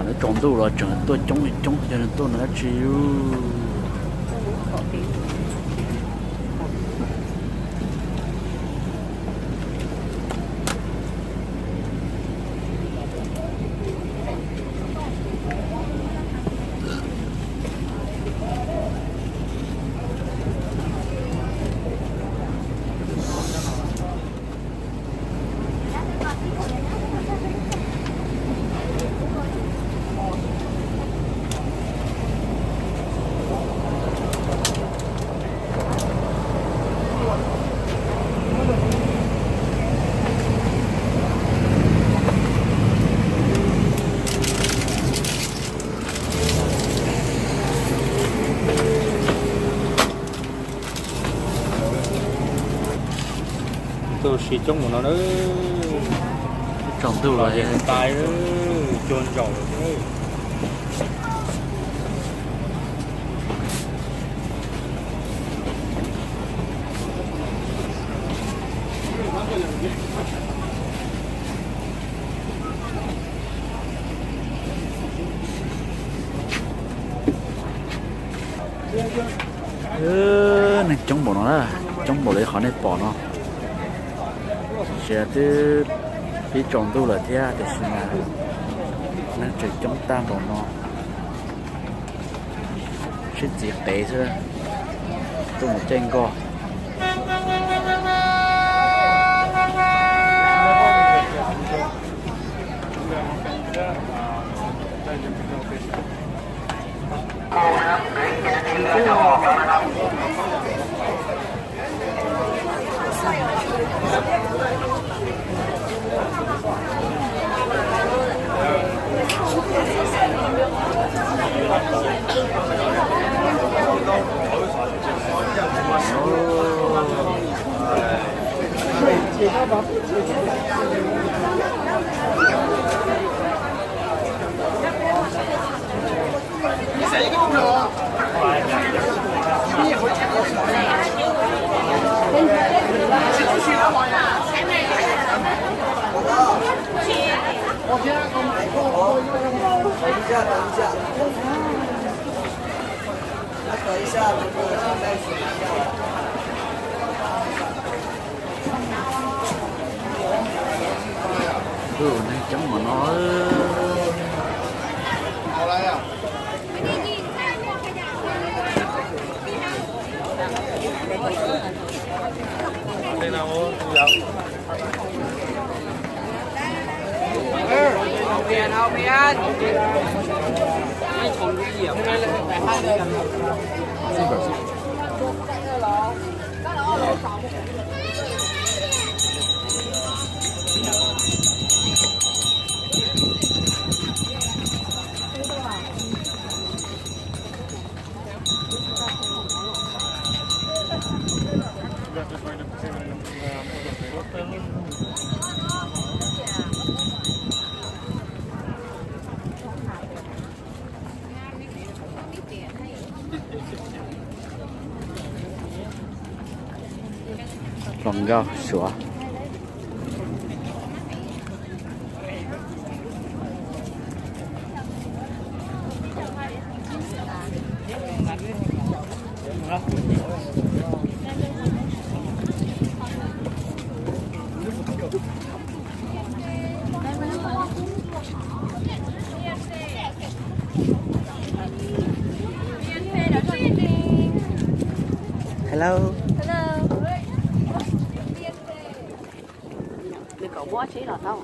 Tsaus ntuj los tseem tuaj coob li coob, yog nws tuaj nws dab tsi? Tuaj ua si coob mus no na. Tsaus ntuj los, tais cuag ntsaum lawm. Neeg coob npaum no na, coob npaum li qhov nej pom no. Tsis twb pib tsaus ntuj lawm thiab tiam sis mas neeg tseem coob tag npaum no. Sib txiv qev xwb, tuaj mus caij nkoj. Tus neeg coob mov no. Hluas nkauj Suav. Hello. Hello. Nws kom muab tsheb los tau.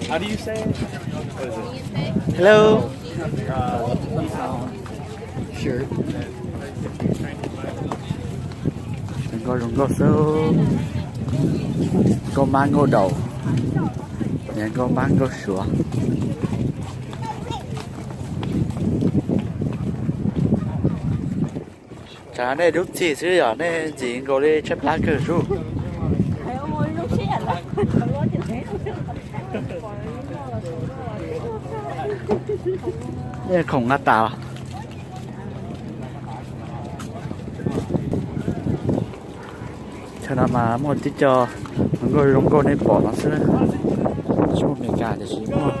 How do you say? What is it? Hello. Sure. Zoo nkauj, zoo nkauj xwb. Nkauj mab nkauj daus, nkauj mab nkauj suav. Tam nej dub txig xwb yom, nej ntxim nkaus li tshaib plab kawg sub. Nej khoom nqa tas. Chaw no mas muaj tib co hluas nkauj zoo nkauj nej pom no xwb. Tsis muaj Amelikas tiam sis muaj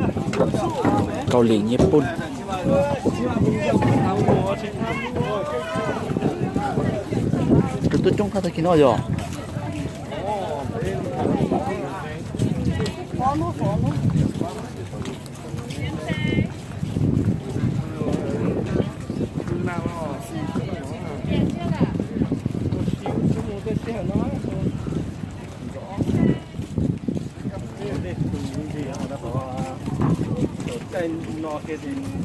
Kaus Lim, Nyij Pooj. Tus tuaj coob tag tag kis no yog. Caij no kiag ces